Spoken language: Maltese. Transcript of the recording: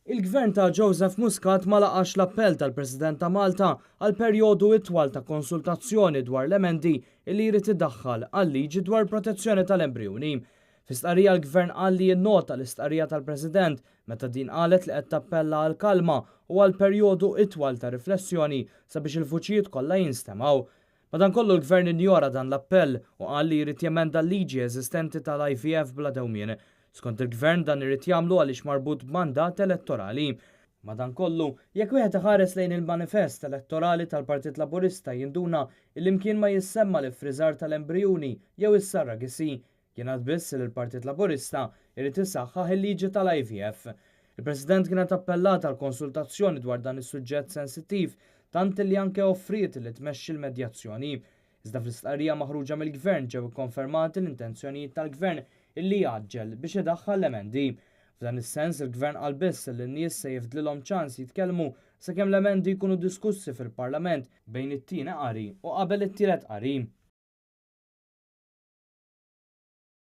Il-Gvern ta' Joseph Muscat ma laqax l-appell tal-President ta' Malta għal perjodu itwal ta' konsultazzjoni dwar l-emendi li jrid idaħħal għal-liġi dwar protezzjoni tal-embrijuni. Fi stqarrija l-Gvern qal li jinnota l-istqarrija tal-President meta din qalet li qed tappella għal kalma u għal perjodu itwal ta' riflessjoni sabiex il-vuċijiet kollha jinstemgħu. Madankollu l-Gvern injora dan l-appell u qal li jrid jemenda l-liġi eżistenti tal-IVF bla dewmien. Skont il-Gvern dan irid jagħmlu għaliex marbut b'mandat elettorali. Madankollu, jekk wieħed iħares lejn il-manifest elettorali tal-Partit Laburista jinduna illi mkien ma jissemma l-iffriżar tal-embrijuni jew is-surrogacy. Jingħad biss li l-Partit Laburista jrid isaħħaħ il-liġi tal-IVF. Il-President kienet appellat għal konsultazzjoni dwar dan is-suġġett sensittiv tant li anke offriet li tmexxi l-medjazzjoni. Iżda fl-istqarrija maħruġa mill-Gvern ġew ikkonfermati l-intenzjonijiet tal-Gvern illi jgħaġġel biex idaħħal l-emendi. F'dan is-sens il-Gvern qal biss li n-nies se jifdlilhom ċans jitkellmu sakemm l-emendi jkunu diskussi fil-Parlament bejn it-tieni qari u qabel it-tielet qari.